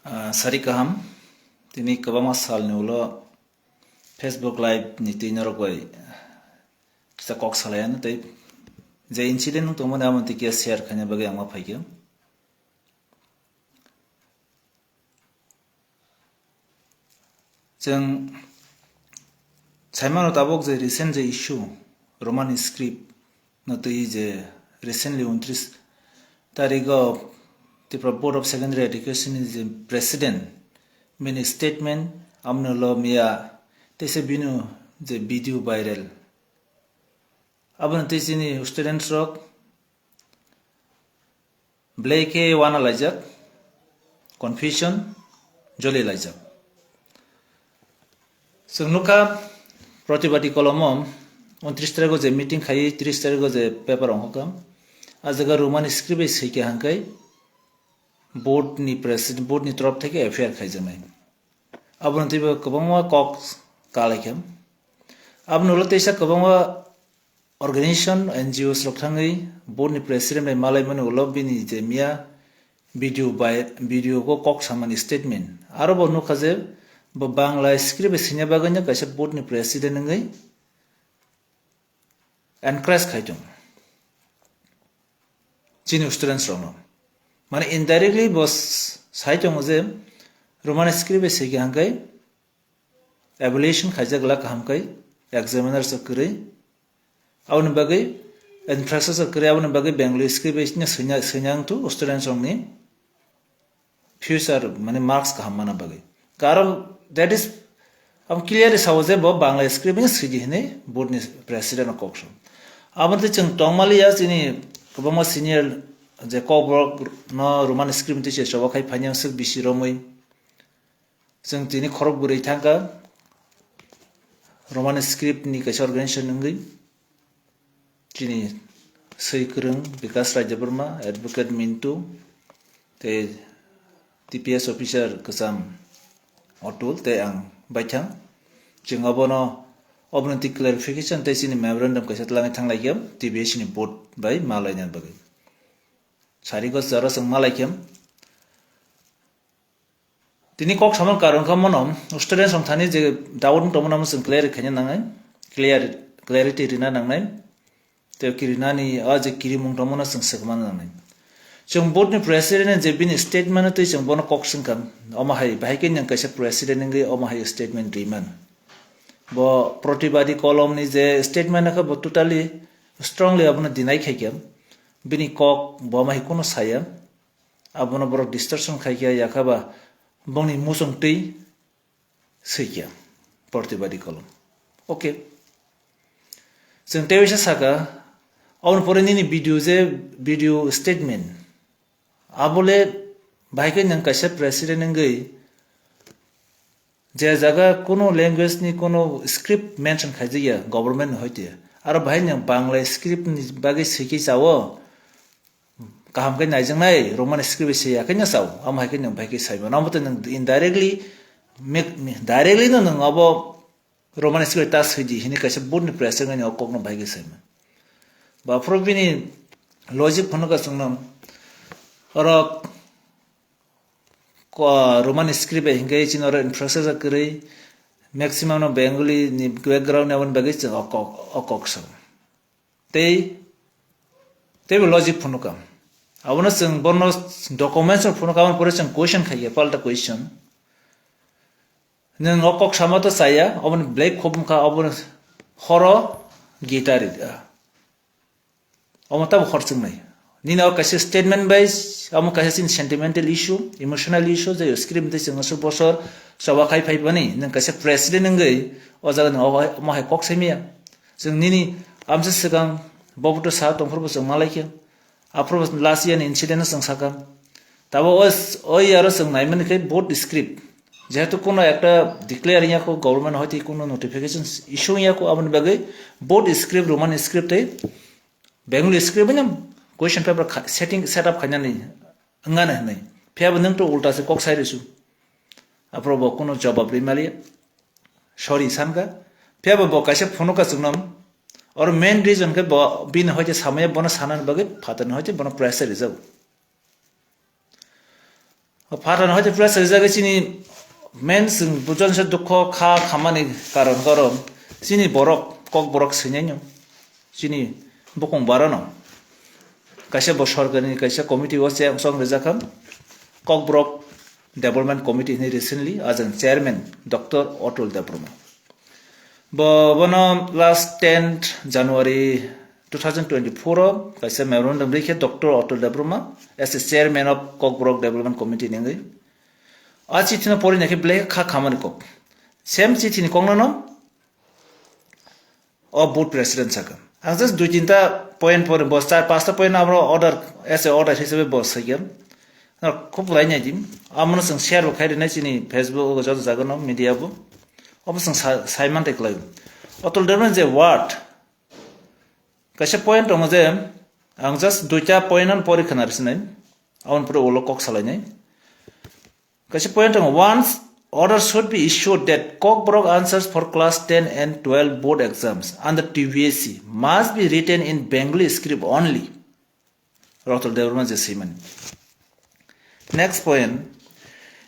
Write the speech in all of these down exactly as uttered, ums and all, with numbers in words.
Ah, sari kaham, tini kwbangma salni ulo Facebook Live ni twi norok bai kisa kok salaiya tei je incident wng tongmani amo twi kisa share khaina bagwi ang ma phaikha. Chwng saimano tabuk je recent je issue Roman script no twi je recently untris tarigo Tripura Board of Secondary Education ni je president bini statement amno lo miya teisa bini je video viral. Abono tei chini students rok belai khe wana laijak, confusion joli laijak. Chwng nukha Pratibadi Kolomo untris tarigo je meeting khai tris tarigo je paper ongkha, a jaga Roman script bai swi khe hangkai board ni president, board ni torof theke F I R khaijaknai. Abono teibo kwbangma kok kalaikha. Abono ulo teisa kwbangma organization, N G Os rok thangwi board ni president bai malaimani ulo bini je miya video bai, video o kok samani statement. Aro bo nukha je bo Bangla script bai swina bagwino kaisa board ni president wngwi encourage khai tongo chini students rokno. Mane indirectly bo s-, sai tongo je Roman script bai sigi hangkai evaluation khaijak la kaham kai examiner sa kwrwi. Aboni bagwi infrastructure kwrwi, aboni bagwi Bengali script bai swina, swina wngtu students rokni future mane marks kaham mana bagwi. Karon that is, abo clearly sao je bo Bangla script ni swidi hinwi board ni president o kok so. Abo tei chwng tongmaliya chini kwbangma senior je kokborok no Roman script tei se choba khai phainai swk bisi romwi. Chwng tini khorok bwrwi thangkha Roman script ni kaisa organization wngwi. Chini swi kwrwng Bikas Rajya Burma, Advocate Mintu, tei T P S officer kwcham Atul tei ang baithang. Chwng abono, obono twi clarification tei chini memorandum kaisa twlangwi thanglaikha T B S ni board bai malaina bagwi. Sarigo jora chwng malaikha. Tini kok samani karon kha mono students rok thani je doubt wng tongmani amo chwng clear khaina nangnai, clear, clarity rina nangnai. Tei kirinani a je kirimung tongmano chwng swkmana nangnai. Chwng board ni president je bini statement no twi chwng bono kok swngkha, omo hai bahai khe nwng kaisa president wngwi omo hai statement rimani. Bo Pratibadi Kolom ni je statement no khe bo totally strongly abono deny khaikha. Bini kok bo omo hai kunu saya. Abono borok distortion khai khe, yakha ba bongni muchung twi swi khe Pratibadi Kolom. Okay. Chwng tei waisa saka, aboni pore nini video je, video statement, abole bahai khe nwng kaisa president wngwi je jaga kuno language ni kuno script mention khaijakya government ni hoite, aro bahai nwng Bangla script ni bagwi swi khe chao, kaham khe naijaknai Roman script bai swi ya khe no chao, amo hai khe nwng bahai khe sai mano, amo tei nwng indirectly, me-, me-, directly no nwng abo Roman script ta swi di hini kaisa board ni president ni o kok no bahai khe sai mano. Ba phuru bini logic phano ka chwngno oro ko-, Roman script bai hinkhe chini oro infrastructure kwrwi, maximum no Bengali ni background ni aboni bagwi chwng o kok, o kok sao. Tei, teibo logic phunukha. Abono chwng bono documents rok phunukha, aboni pore chwng question khaiya, palta question. Nwng o kok sama to chaya, aboni belai khobwngkha, aboni horo gita rida. Omo tabo hor chwngnai. Nini o kaisa statement bai, omo kaisa chini sentimental issue, emotional issue, je script tei chwng aswk bosor choba khai phai bani, nwng kaisa president wngwi o jaga nwng omo hai kok sai maya. Chwng nini amsa swkang boboto sa tongphuru bo chwng malaikha. Aphuru last year ni incident no chwng sakha. Tabo o, o year o chwng naimani khe board script. Jehetu kuno ekta declare wngya kho, government hoite kuno notification issue wngya kho, aboni bagwi board script, Roman script tei Bengali script no question paper kha-, setting, set up khainani wngana hinwi. Phiya bo nwng to ulta se kok sai rwsu. Aphuru bo kuno jawab ri maliya. Sorry sankha. Phiya bo bo kaisa phunukha chwngno. Oro main reason khe bo bini hoite samaya bono sanani bagwi phatarni hoite bono pressure rijak. Phatano hoite press rijagwi chini main chwng bujon se dukho kha khamani karon karon chini borok kok borok swinai no chini bukung barano kaisa bo sorkarni kaisa committee o cheng chong rijak kha Kokborok Development Committee hwnwi recently ajang chairman Doctor Atul Debbarma. Bo bono last tenth January two thousand twenty-four o kaisa memorandum rikhe Doctor Atul Debbarma as a chairman of Kokborok Development Committee ningwi. A chithi no pori naikhe belai kha khamani kok. Same chithi ni kok no o board president sakha. Ang just dui tinta point pori bo char pasta point abo order as a order hisabe bo sakha. Khub lai nai dim. Amo no chwng share bo khai rinai chini Facebook o joto jaga no media bo. Obo chwng sa-, sai man tei kwlai. Atul Debbarma je word kaisa point tongo je ang just duita point ano pori khna rwsinai. Aboni pore ulo kok salainai. Kaisa point tongo, once order should be issued that Kokborok answers for class ten and twelve board exams under T B S C must be written in Bengali script only. Atul Debbarma je swimani. Next point,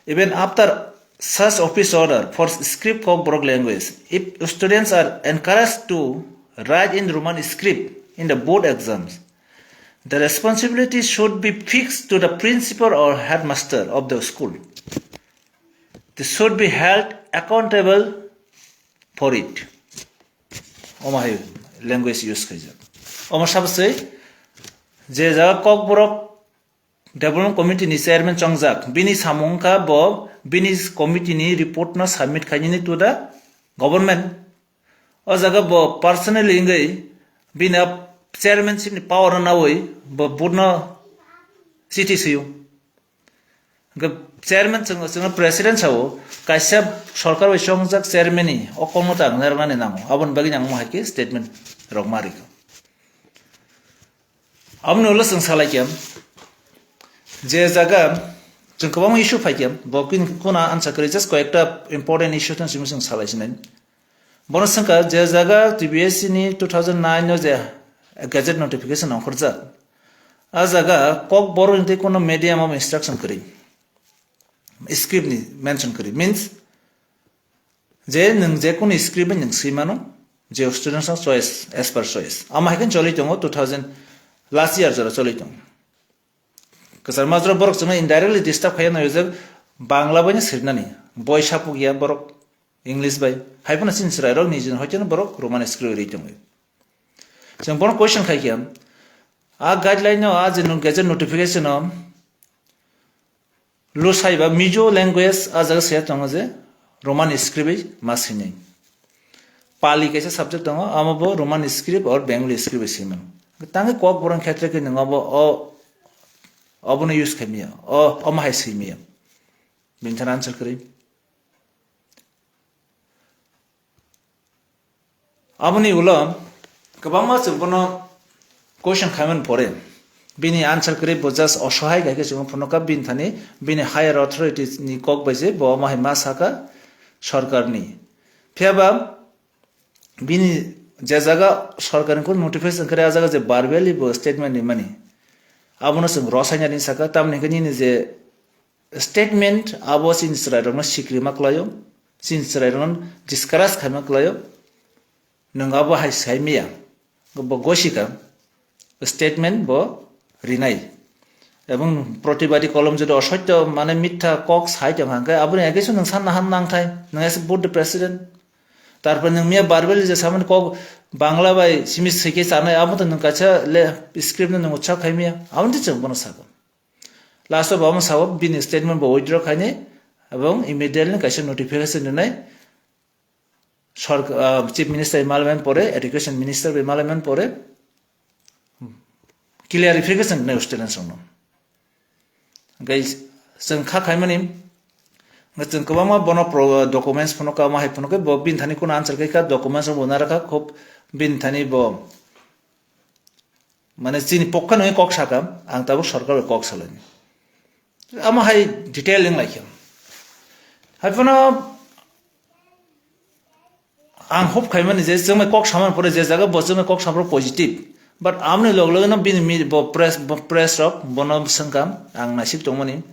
even after such office order for script Kokborok language, if students are encouraged to write in Roman script in the board exams, the responsibility should be fixed to the principal or headmaster of the school. They should be held accountable for it. Omo hai language use khaijak. Omo sabse je jaga Kokborok Development Committee ni chairman chongjak, bini samung wngkha bo bini committee ni report no submit khainani to the government. O jaga bo personally wngwi bini chairmanship ni power no nawi bo board no chithi swiyo. Hwnkhe chairman chwng, chwngno president sao, kaisa sorkar bai chongjak chairman ni o kokno ta ang narwknani nango. Aboni bagwi ang omo hai khe statement rok ma rikha. Aboni ulo chwng salai khe je jaga chwng kwbangma issue phai khe bo kunu answer kwrwi, just koyekta important issue tong simi chwng salai sinai. Bono swngkha je jaga T B S C ni two thousand nine no je gazette notification ongkhorjak, a jaga Kokborok ni tei kono medium of instruction kwrwi, script ni mention kwrwi, means je nwng je kono script bai nwng swi mano, je students no choice, as per choice. Amo hai khe choli tongo two thousand last year jora choli tongo. Kwchar majra borok chwngno indirectly disturb khaiya nai je Bangla bai no sirnani. Boi sapuk ya borok English bai. Hai phano chini chwrai rok niji hoite no borok Roman script ri tongo. Chwng bono question khai khe, a guideline no, a je no gazette notification no lusai ba Mizo language a jaga se tongo je Roman script bai ma sinai. Pali kaisa subject tongo, amo bo Roman script or Bengali script bai swi mano. Tangwi Kokborok khetre khe nwng abo o, obono use khai maya, o, omo hai swi maya. Bini thani answer kwrwi. Aboni ulo kwbangma chwng bono question khaimani pore bini answer kwrwi bo just osohai khai khe chwng phunukha bini thani bini higher authority ni kok bai je bo omo hai ma sakha sorkarni. Phiya ba bini je jaga sorkar ni kunu notification kwrwi, a jaga je verbally bo statement rimani, abono chwng rwsainani sakha, tamoni hwnkhe nini je statement abo chini chwrairokno sikrima kwlaio, chini chwrairokno discourage khaima kwlaio, nwng abo hai sai maya, bo gosikha statement bo rinai. Ebong protibadi kolom jodi osoityo mane mitha kok sai tong hangkhe aboni against o nwng sanna han nangthai, nwng as a board president. Tarpore nwng miya verbally je samani kok Bangla bai simi swikhe chanai, abo to nwng kaisa le script no nwng ucha khai miya, aboni to chwng bono sakha. Last o bo omo sao bini statement bo withdraw khainai ebong immediately kaisa notification rinai. Sork-, ah, Chief Minister bai malaiman pore, Education Minister bai malaiman pore, clarification nai students rokno. Hwnkhe chwng kha khaimani, hwnkhe chwng kwbangma bono pro-, documents phano kha, omo hai phano khe bo bini thani kunu answer khe kha, documents rok bo narakha, khub bini thani bo mane chini pokha nungwi kok sakha, ang tabuk sorkar bai kok salaini. Amo hai detail wng laikha. Hai phano ang hope khaimani je chwngmai kok samani pore je jaga bo chwngmai kok samani positive. But amoni log logino bini mi-, bo press, bo press rok bono swngkha, ang naisik tongmani.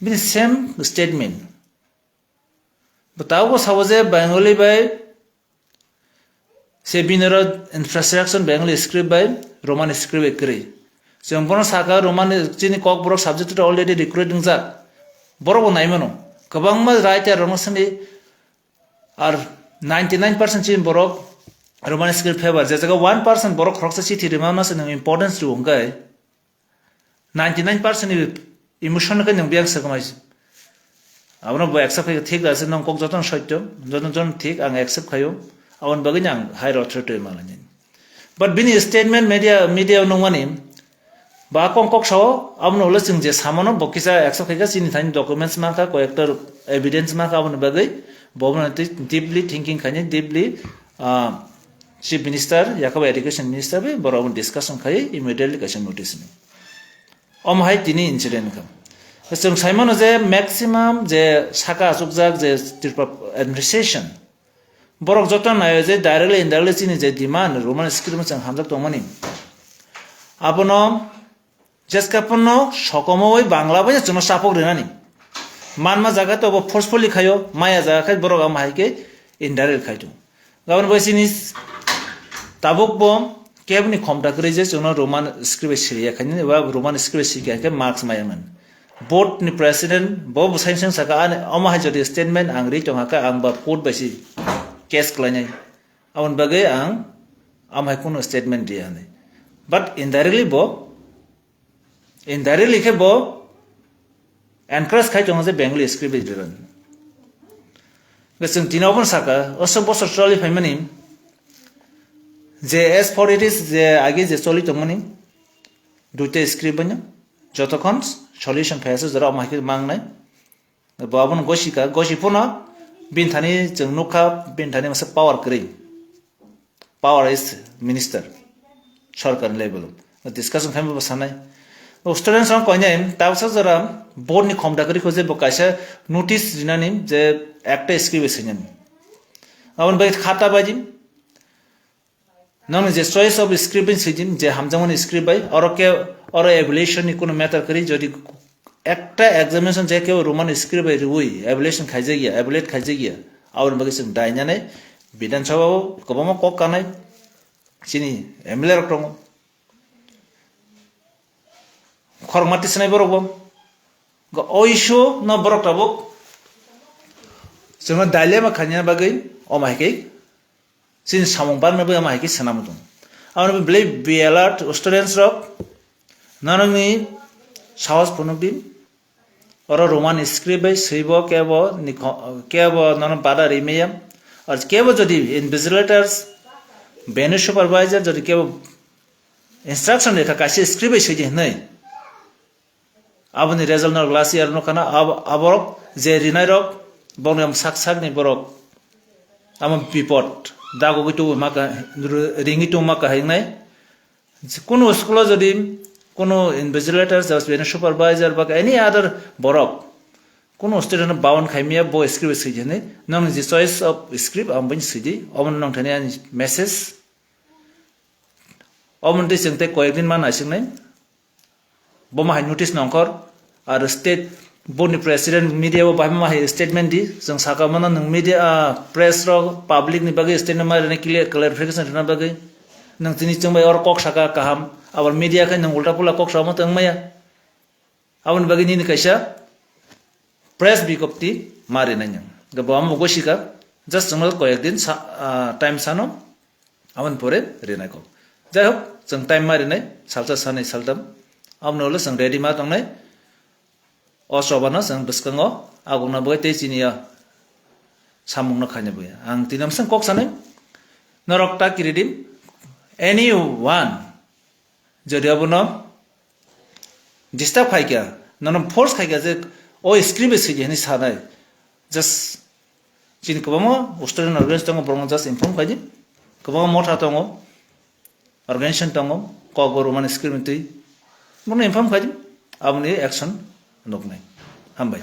Bini same statement. Bo tabukbo sabo je Bengali bai se binaro infrastructure Bengali script bai Roman script bai kwrwi. Chwng bono saka Roman chini Kokborok subject to already recruit wngjak. Borok bo naimano. Kwbangma writer rokno simi ar ninety nine percent chini borok Roman script favor. Je jaga one percent borok khoroksa chithi rwmano se nwng importance rw hwnkhe ninety nine percent ni emotion khe nwng biyang swkmai. Abono bo accept khai thik ase nwng kok jotono sotyo, jotono jotono thik ang accept khaio. Aboni bagwi ang higher authority manani. But bini statement media, media nungmani ba kong kok sao, abono ulo chwng je samano bo kisa accept khaikha, chini thani documents mankha, koyekta evidence mankha, aboni bagwi bo abono deeply thinking khaini, deeply, ah, Chief Minister yakabo Education Minister bai borok discussion khai immediately kaisa notice ni. Omo hai tini incident kha. Chwng saimano je maximum je saka achukjak je Tripura administration, borok joto naio je directly indirectly chini je demand Roman script chwng hamjak tongmani. Abono jeska pono sokomoi Bangla bai chwngno chapok rinani. Manma jaga to bo forcefully khaio, maya jaga khai borok ama hai khe indirect khai tongo. Gabon bai chini tabuk bo kebni khomta kwrwi je chwngno Roman script bai siriya khaini ba Roman script bai sikha khe marks maya man. Board ni president bo bwsai seng saka ani omo hai jodi statement ang ri tongha khe ang ba court bai si case khlainai. Aboni bagwi ang am hai kunu statement riya hinwi. But indirectly bo, indirectly khe bo encourage khai tongo je Bengali script bai rirani. Hwnkhe chwng tini obono saka, o sok bosor choli phaimani je as for it is je age je choli tongmani duita script baino jotokhon solution phaiya se jora omo hai khe mangnai. Bo abono gosi kha, gosi phano bini thani chwng nukha, bini thani masa power kwrwi. Power is minister, sorkar ni level o discussion khaima bo sanai. O students rok koinai tabuksa jora board ni khomda kwrwi kho je bo kaisa notice rinani je ekta script bai swinani. Aboni bai khata bai di. Nokni je choice of script bai swijim, je hamjakmani script bai, oro khe, oro evaluation ni kunu matter kwrwi, jodi ekta examination je kebo Roman script bai rwui evaluation khaijak ya, evaluate khaijak ya, aboni bagwi chwng dainani Bidhan Sabha o kwbangma kok kanai chini M L A rok tongo. Khorokma tisanai borok bo. Go o issue no borok tabuk chwngno dilemma khaina bagwi omo hai khe chini samung barna bagwi omo hai khe swnam tongo. Aboni bagwi belai be alert students rok, norokni sahos phunuk di. Oro Roman script bai swibo kebo ni kho-, kebo nono bada rimaya. Ar kebo jodi invigilators, venue supervisor jodi kebo instruction rikha kaisa script bai swidi hinwi. Aboni result no last year no khana ab-, aborok je rinai rok bongni sak sak ni borok amo bipot dagogwi tubu maka ringwi tubu maka hingnai. Kunu school o jodi kunu invigilator, just bini supervisor ba any other borok kunu student no bound khaimaya bo script swijini nokni je choice of script amo bini swidi omo nong thani ani message. Omo tei chwng tei koyek din ma naisingnai. Bo ma hai notice nongkhor, ar state board ni president media bo bahai ma hai statement di, chwng saka mano nwng media, ah, press rok public ni bagwi statement ma rwna clear clarification rwna bagwi. Nwng tini chwng bai oro kok saka kaham, abar media khai nwng ulta pula kok sama tong maya. Aboni bagwi nini kaisa press bigopti ma rinai nwng. Bo amo bo gosi ka, just chwngno koyek din sa-, ah, time sano. Aboni pore rinai kok. Jai hok, chwng time ma rinai, salsa sanai saltam. Aboni ulo chwng ready ma tongnai. O chobano chwng bwskango agukna bagwi tei chini ya samungno khaina bagwi. Ang tini amsang kok sanai. Norok ta kiridim. Anyone. Jodi abono disturb khaikha, nono force khaikha je o script bai sidi hinwi sanai. Just chini kwbangma student organization tongo, borokno just inform khaidi. Kwbangma motha tongo, organization tongo, kok bo Roman script ni twi. Bono inform khaidi, aboni action nuknai. Hambai.